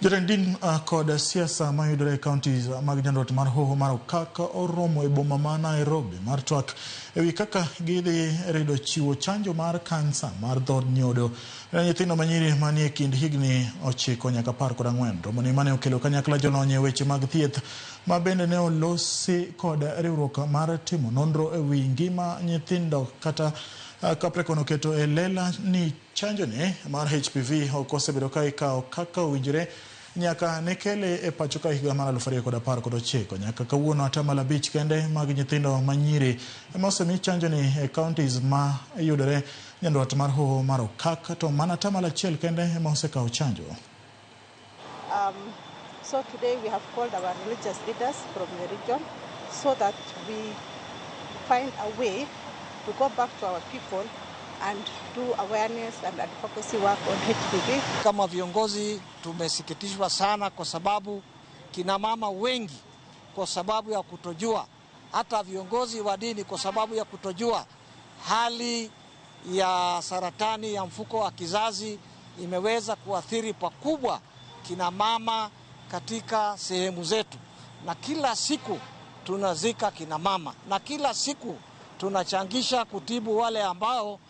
Jotend din kod siasa mayudore e counties mag nyandwat mar Hoho mar Okak oromo e boma ma Nairobi mar twak ewi kaka gidhi rido chiwo chanjo mar kansa mar dho nyodo ne nyithindo manyiri manie kind higni 9 nyaka 14. Romoni mane okelo kanyakla jolony e weche mag thieth ma bende ne olosi kod riwruok mar timo nonro ewi ngima nyithindo kata Capricorn oketo e lela ni chanjo ni mar HPV ok osebedo ka ikawo kaka owinjore nyaka ne kele e pacho ka higa mar 2019. Nyaka kawuono 5% kende mag nyithindo manyiri ema osemi chanjo ni e counties ma yudore nyandwat mar Hoho mar Okak, to mana 1% kende ema osekawo chanjo. So today we have called our religious leaders from the region so that we find a way to go back to our people and do awareness and advocacy work on HPV. Kama viongozi tumesikitishwa sana kwa sababu kina mama wengi kwa sababu ya kutojua, hata viongozi wa dini kwa sababu ya kutojua hali ya saratani ya mfuko wa kizazi imeweza kuathiri pakubwa kina mama katika sehemu zetu, na kila siku tunazika kina mama na kila siku tunachangisha kutibu wale ambao